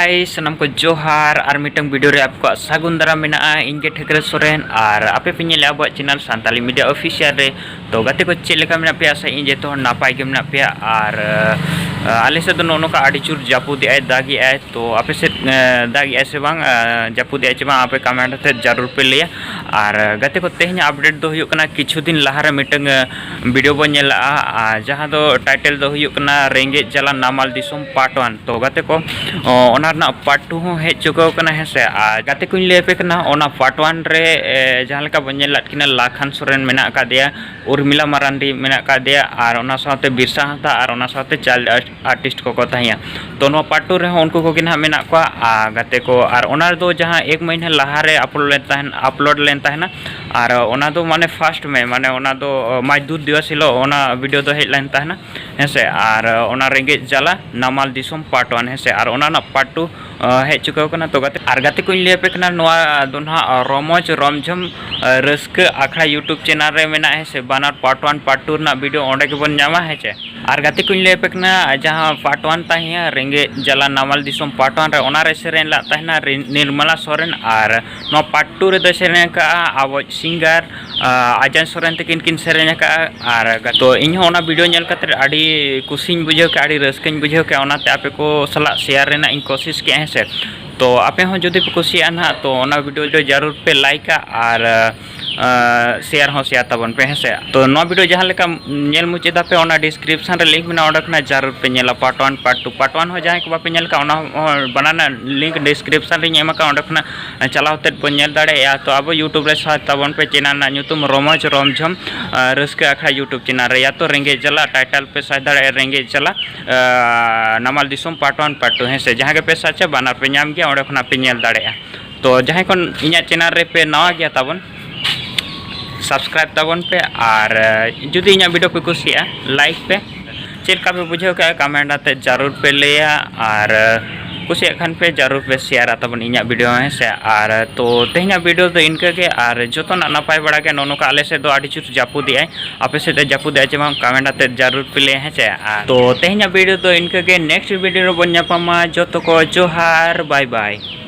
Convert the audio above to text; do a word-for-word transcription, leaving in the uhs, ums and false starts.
ᱦᱟᱭ, ᱥᱟᱱᱟᱢ ᱠᱚ ᱡᱚᱦᱟᱨ᱾ ᱟᱨ ᱢᱤᱫᱴᱟᱝ ᱵᱷᱤᱰᱤᱭᱳ ᱨᱮ ᱟᱯᱮ ᱠᱚᱣᱟᱜ ᱥᱟᱹᱜᱩᱱ ᱫᱟᱨᱟᱢ ᱢᱮᱱᱟᱜᱼᱟ᱾ ᱤᱧ ᱜᱮ ᱴᱷᱟᱹᱠᱨᱟᱹ ᱥᱚᱨᱮᱱ, ᱟᱨ ᱟᱯᱮ ᱯᱮ ᱧᱮᱞᱮᱫᱼᱟ ᱟᱵᱚᱣᱟᱜ ᱪᱮᱱᱮᱞ ᱥᱟᱱᱛᱟᱞᱤ ᱢᱤᱰᱤᱭᱟ ᱚᱯᱷᱤᱥᱤᱭᱟᱞ ᱨᱮ᱾ ᱛᱚ ᱜᱟᱛᱮ ᱠᱚ, ᱪᱮᱫ ᱞᱮᱠᱟ ᱢᱮᱱᱟᱜ ᱯᱮᱭᱟ? ᱟᱥᱟ ᱤᱧ ᱡᱚᱛᱚ ᱦᱚᱲ ᱱᱟᱯᱟᱭ ᱜᱮ ᱢᱮᱱᱟᱜ ᱯᱮᱭᱟ᱾ ᱟᱨ ᱟᱞᱮ ᱥᱮᱫ ᱫᱚ ᱱᱚᱜᱼᱚ ᱱᱚᱝᱠᱟ ᱟᱹᱰᱤ ᱡᱳᱨ ᱡᱟᱹᱯᱩᱫᱮᱜᱼᱟᱭ, ᱫᱟᱜᱮᱜᱼᱟᱭ᱾ ᱛᱚ ᱟᱯᱮ ᱥᱮᱫ ᱫᱟᱜᱮᱜᱼᱟᱭ ᱥᱮ ᱵᱟᱝ? ᱡᱟᱹᱯᱩᱫᱮᱜᱼᱟᱭ ᱪᱮ ᱵᱟᱝ, ᱟᱯᱮ ᱠᱚᱢᱮᱱᱴ ᱟᱛᱮᱫ ᱡᱟᱹᱨᱩᱲ ᱯᱮ ᱞᱟᱹᱭᱟ᱾ ᱟᱨ ᱜᱟᱛᱮ ᱠᱚ, ᱛᱮᱦᱮᱧᱟᱜ ᱟᱯᱰᱮᱴ ᱫᱚ ᱦᱩᱭᱩᱜ ᱠᱟᱱᱟ, ᱠᱤᱪᱷᱩ ᱫᱤᱱ ᱞᱟᱦᱟᱨᱮ ᱢᱤᱫᱴᱟᱝ ᱵᱷᱤᱰᱤᱭᱳ ᱵᱚᱱ ᱧᱮᱞ ᱞᱟᱜᱼᱟ, ᱟᱨ ᱡᱟᱦᱟᱸ ᱫᱚ ᱴᱟᱭᱴᱮᱞ ᱫᱚ ᱦᱩᱭᱩᱜ ᱠᱟᱱᱟ ᱨᱮᱸᱜᱮᱡ ᱡᱟᱞᱟ ᱱᱟᱢᱟᱞ ᱫᱤᱥᱚᱢ ᱯᱟᱨᱴ ᱚᱣᱟᱱ᱾ ᱛᱚ ᱜᱟᱛᱮ ᱠᱚ, ᱚ, ᱚᱱᱟ ᱨᱮᱱᱟᱜ ᱯᱟᱨᱴ ᱴᱩ ᱦᱚᱸ ᱦᱮᱡ ᱪᱩᱠᱟᱹᱣ ᱠᱟᱱᱟ, ᱦᱮᱸ ᱥᱮ᱾ ᱟᱨ ᱜᱟᱛᱮ ᱠᱚᱧ ᱞᱟᱹᱭ ᱟᱯᱮ ᱠᱟᱱᱟ, ᱚᱱᱟ ᱯᱟᱨᱴ ᱚᱣᱟᱱ ᱨᱮ, ᱮ, ᱡᱟᱦᱟᱸ ᱞᱮᱠᱟ ᱵᱚᱱ ᱧᱮᱞ ᱞᱮᱫ ᱠᱤᱱᱟ, ᱞᱟᱠᱷᱟᱱ ᱥᱚᱨᱮᱱ ᱢᱮᱱᱟᱜ ᱟᱠᱟᱫᱮᱭᱟ, ᱩᱨᱢᱤᱞᱟ ᱢᱟᱨᱟᱱᱰᱤ ᱢᱮᱱᱟᱜ ᱟᱠᱟᱫᱮᱭᱟ, ᱟᱨ ᱚᱱᱟ ᱥᱟᱶᱛᱮ ᱵᱤᱨᱥᱟ ᱦᱟᱸᱥᱫᱟ, ᱟᱨ ᱚᱱᱟ ᱥᱟᱶᱛᱮ ᱪᱟᱭᱤᱞᱰ ᱟᱨᱴᱤᱥᱴ ᱠᱚᱠᱚ ᱛᱟᱦᱮᱸᱭᱟ᱾ ᱛᱚ ᱱᱚᱣᱟ ᱯᱟᱨᱴ ᱴᱩ ᱨᱮᱦᱚᱸ ᱩᱱᱠᱩ ᱠᱚᱜᱮ ᱱᱟᱦᱟᱜ ᱢᱮᱱᱟᱜ ᱠᱚᱣᱟ᱾ ᱟᱨ ᱜᱟᱛᱮ ᱠᱚ, ᱟᱨ ᱚᱱᱟ ᱨᱮᱫᱚ ᱡᱟᱦᱟᱸ ᱮᱠ ᱢᱟᱹᱦᱱᱟᱹ ᱞᱟᱦᱟᱨᱮ ᱟᱯᱞᱳᱰ ᱞᱮᱱ ᱛᱟᱦᱮᱱ, ᱟᱯᱞᱳᱰ ᱞᱮᱱ ᱛᱟᱦᱮᱱᱟ, ᱟᱨ ᱚᱱᱟ ᱫᱚ ᱢᱟᱱᱮ ᱯᱷᱟᱥᱴ ᱢᱮ, ᱢᱟᱱᱮ ᱚᱱᱟ ᱫᱚ ᱢᱟᱡᱽᱫᱩᱨ ᱫᱤᱵᱚᱥ ᱦᱤᱞᱳᱜ ᱚᱱᱟ ᱵᱷᱤᱰᱤᱭᱳ ᱫᱚ ᱦᱮᱡ ᱞᱮᱱ ᱛᱟᱦᱮᱱᱟ, ᱦᱮᱸ ᱥᱮ᱾ ᱟᱨ ᱚᱱᱟ ᱨᱮᱸᱜᱮᱡ ᱡᱟᱞᱟ ᱱᱟᱢᱟᱞ ᱫᱤᱥᱚᱢ ᱯᱟᱨᱴ ᱚᱣᱟᱱ, ᱦᱮᱸ ᱥᱮ, ᱟᱨ ᱚᱱᱟ ᱨᱮᱱᱟᱜ ᱯᱟᱨᱴ ᱴᱩ ᱦᱮᱡ ᱪᱩᱠᱟᱹᱣ ᱠᱟᱱᱟ᱾ ᱛᱚ ᱜᱟᱛᱮ, ᱟᱨ ᱜᱟᱛᱮ ᱠᱚᱧ ᱞᱟᱹᱭ ᱟᱯᱮ ᱠᱟᱱᱟ, ᱱᱚᱣᱟ ᱫᱚ ᱱᱟᱦᱟᱜ ᱨᱚᱢᱚᱡᱽ ᱨᱚᱢᱡᱷᱚᱢ ᱨᱟᱹᱥᱠᱟᱹ ᱟᱠᱷᱲᱟ ᱭᱩᱴᱩᱵᱽ ᱪᱮᱱᱮᱞ ᱨᱮ ᱢᱮᱱᱟᱜᱼᱟ, ᱦᱮᱸ ᱥᱮ᱾ ᱵᱟᱱᱟᱨ ᱯᱟᱨᱴ ᱚᱣᱟᱱ ᱯᱟᱨᱴ ᱴᱩ ᱨᱮᱱᱟᱜ ᱵᱷᱤᱰᱤᱭᱳ ᱚᱸᱰᱮ ᱜᱮᱵᱚᱱ ᱧᱟᱢᱟ, ᱦᱮᱸ ᱪᱮ᱾ ᱟᱨ ᱜᱟᱛᱮ ᱠᱚᱧ ᱞᱟᱹᱭ ᱟᱯᱮ ᱠᱟᱱᱟ, ᱡᱟᱦᱟᱸ ᱯᱟᱨᱴ ᱚᱣᱟᱱ ᱛᱟᱦᱮᱸᱭᱟ ᱨᱮᱸᱜᱮᱡ ᱡᱟᱞᱟ ᱱᱟᱢᱟᱞ ᱫᱤᱥᱚᱢ ᱯᱟᱨᱴ ᱚᱣᱟᱱ ᱨᱮ, ᱚᱱᱟ ᱨᱮ ᱥᱮᱨᱮᱧ ᱞᱟᱜ ᱛᱟᱦᱮᱱᱟ ᱨᱤ-, ᱱᱤᱨᱢᱟᱞᱟ ᱥᱚᱨᱮᱱ, ᱟᱨ ᱱᱚᱣᱟ ᱯᱟᱨᱴ ᱴᱩ ᱨᱮᱫᱚᱭ ᱥᱮᱨᱮᱧ ᱟᱠᱟᱫᱼᱟ ᱟᱵᱚ ᱥᱤᱝᱜᱟᱨ, ᱟ, ᱟᱡᱟᱱ ᱥᱚᱨᱮᱱ ᱛᱟᱹᱠᱤᱱ ᱠᱤᱱ ᱥᱮᱨᱮᱧ ᱟᱠᱟᱫᱼᱟ᱾ ᱟᱨ ᱜᱟ-, ᱛᱚ ᱤᱧ ᱦᱚᱸ ᱚᱱᱟ ᱵᱷᱤᱰᱤᱭᱳ ᱧᱮᱞ ᱠᱟᱛᱮᱫ ᱟᱹᱰᱤ ᱠᱩᱥᱤᱧ ᱵᱩᱡᱷᱟᱹᱣ ᱠᱮᱫᱼᱟ, ᱟᱹᱰᱤ ᱨᱟᱹᱥᱠᱟᱹᱧ ᱵᱩᱡᱷᱟᱹᱣ ᱠᱮᱫᱼᱟ, ᱚᱱᱟᱛᱮ ᱟᱯᱮ ᱠᱚ ᱥᱟᱞᱟᱜ ᱥᱮᱭᱟᱨ ᱨᱮᱱᱟᱜ ᱤᱧ ᱠᱳᱥᱤᱥ ᱠᱮᱫᱼᱟ, ᱦᱮᱸ ᱥᱮ᱾ ᱛᱚ ᱟᱯᱮ ᱦᱚᱸ ᱡᱩᱫᱤ ᱯᱮ ᱠᱩᱥᱤᱭᱟᱜᱼᱟ ᱱᱟᱦᱟᱜ, ᱛᱚ ᱚᱱᱟ ᱵᱷᱤᱰᱤᱭᱳ ᱫᱚ ᱡᱟᱹᱨᱩᱲ ᱯᱮ ᱞᱟᱭᱤᱠᱟ ᱟᱨ, ᱟ, ᱥᱮᱭᱟᱨ ᱦᱚᱸ ᱥᱮᱭᱟᱨ ᱛᱟᱵᱚᱱ ᱯᱮ, ᱦᱮᱸ ᱥᱮ᱾ ᱛᱚ ᱱᱚᱣᱟ ᱵᱷᱤᱰᱤᱭᱳ ᱡᱟᱦᱟᱸ ᱞᱮᱠᱟ ᱧᱮᱞ ᱢᱩᱪᱟᱹᱫ ᱟᱯᱮ, ᱚᱱᱟ ᱰᱤᱥᱠᱨᱤᱯᱥᱚᱱ ᱨᱮ ᱞᱤᱝᱠ ᱢᱮᱱᱟᱜᱼᱟ, ᱚᱸᱰᱮ ᱠᱷᱚᱱᱟᱜ ᱡᱟᱹᱨᱩᱲ ᱯᱮ ᱧᱮᱞᱟ part one part two. Part one ᱦᱚᱸ ᱡᱟᱦᱟᱸᱭ ᱠᱚ ᱵᱟᱯᱮ ᱧᱮᱞ ᱠᱟᱜᱼᱟ, ᱚᱱᱟ ᱦᱚᱸ ᱵᱟᱱᱟᱨ ᱨᱮᱱᱟᱜ ᱞᱤᱝᱠ ᱰᱤᱥᱠᱨᱤᱯᱥᱚᱱ ᱨᱤᱧ ᱮᱢ ᱟᱠᱟᱫᱼᱟ, ᱚᱸᱰᱮ ᱠᱷᱚᱱᱟᱜ ᱪᱟᱞᱟᱣ ᱠᱟᱛᱮᱫ ᱵᱚᱱ ᱧᱮᱞ ᱫᱟᱲᱮᱭᱟᱜᱼᱟ᱾ ᱛᱚ ᱟᱵᱚ ᱭᱩᱴᱩᱵᱽ ᱨᱮ ᱥᱟᱨᱪ ᱛᱟᱵᱚᱱ ᱯᱮ ᱪᱮᱱᱮᱞ ᱨᱮᱱᱟᱜ ᱧᱩᱛᱩᱢ ᱨᱚᱢᱚᱡᱽ ᱨᱚᱢᱡᱷᱚᱢ, ᱟ, ᱨᱟᱹᱥᱠᱟᱹ ᱟᱠᱷᱲᱟ ᱭᱩᱴᱩᱵᱽ ᱪᱮᱱᱮᱞ ᱨᱮ, ᱭᱟ ᱛᱚ ᱨᱮᱸᱜᱮᱡ ᱡᱟᱞᱟ, ᱴᱟᱭᱴᱮᱞ ᱯᱮ ᱥᱟᱨᱪ ᱫᱟᱲᱮᱭᱟᱜᱼᱟ ᱨᱮᱸᱜᱮᱡ ᱡᱟᱞᱟ, ᱟ, ᱱᱟᱢᱟᱞ ᱫᱤᱥᱚᱢ ᱯᱟᱨᱴ ᱚᱣᱟᱱ ᱯᱟᱨᱴ ᱴᱩ, ᱦᱮᱸ ᱥᱮ᱾ ᱡᱟᱦᱟᱸ ᱜᱮᱯᱮ ᱥᱟᱨᱪᱟ, ᱵᱟᱱᱟᱨ ᱯᱮ ᱧᱟᱢ ᱜᱮᱭᱟ, ᱚᱸᱰᱮ ᱠᱷᱚᱱᱟᱜ ᱯᱮ ᱧᱮᱞ ᱫᱟᱲᱮᱭᱟᱜᱼᱟ᱾ ᱛᱚ ᱡᱟᱦᱟᱸᱭ ᱠᱚ ᱤᱧᱟᱹᱜ ᱪᱮᱱᱮᱞ ᱨᱮᱯᱮ ᱱᱟᱣᱟ ᱜᱮᱭᱟ ᱛᱟᱵᱚᱱ, ᱥᱟᱵᱥᱠᱨᱟᱭᱤᱵᱽ ᱛᱟᱵᱚᱱ ᱯᱮ, ᱟᱨ, ᱟ, ᱡᱩᱫᱤ ᱤᱧᱟᱹᱜ ᱵᱷᱤᱰᱤᱭᱳ ᱯᱮ ᱠᱩᱥᱤᱭᱟᱜᱼᱟ, ᱞᱟᱭᱤᱠ ᱯᱮ᱾ ᱪᱮᱫ ᱞᱮᱠᱟ ᱯᱮ ᱵᱩᱡᱷᱟᱹᱣ ᱠᱮᱜᱼᱟ, ᱠᱚᱢᱮᱱᱴ ᱟᱛᱮᱫ ᱡᱟᱹᱨᱩᱲ ᱯᱮ ᱞᱟᱹᱭᱟ᱾ ᱟᱨ, ᱟ, ᱠᱩᱥᱤᱭᱟᱜ ᱠᱷᱟᱱ ᱯᱮ ᱡᱟᱹᱨᱩᱲ ᱯᱮ ᱥᱮᱭᱟᱨᱟ ᱛᱟᱵᱚᱱ ᱤᱧᱟᱹᱜ ᱵᱷᱤᱰᱤᱭᱳ, ᱦᱮᱸ ᱥᱮ᱾ ᱟᱨ ᱛᱚ ᱛᱮᱦᱮᱧᱟᱜ ᱵᱷᱤᱰᱤᱭᱳ ᱫᱚ ᱤᱱᱠᱟᱹ ᱜᱮ, ᱟᱨ ᱡᱚᱛᱚᱱᱟᱜ ᱱᱟᱯᱟᱭ ᱵᱟᱲᱟ ᱜᱮ᱾ ᱱᱚᱜᱼᱚ ᱱᱚᱝᱠᱟ ᱟᱞᱮ ᱥᱮᱫ ᱫᱚ ᱟᱹᱰᱤ ᱡᱳᱨ ᱡᱟᱹᱯᱩᱫᱮᱜᱼᱟᱭ, ᱟᱯᱮ ᱥᱮᱫ ᱫᱚ ᱡᱟᱹᱯᱩᱫᱮᱜᱼᱟᱭ ᱪᱮ ᱵᱟᱝ, ᱠᱚᱢᱮᱱᱴ ᱟᱛᱮᱫ ᱡᱟᱹᱨᱩᱲ ᱯᱮ ᱞᱟᱹᱭᱟ, ᱦᱮᱸ ᱥᱮ᱾ ᱟᱨ ᱛᱚ ᱛᱮᱦᱮᱧᱟᱜ ᱵᱷᱤᱰᱤᱭᱳ ᱫᱚ ᱤᱱᱠᱟᱹ ᱜᱮ, ᱱᱮᱠᱥᱴ ᱵᱷᱤᱰᱤᱭᱳ ᱨᱮᱵᱚᱱ ᱧᱟᱯᱟᱢᱟ᱾ ᱡᱚᱛᱚ ᱠᱚ ᱡᱚᱦᱟᱨ, ᱵᱟᱭ ᱵᱟᱭ᱾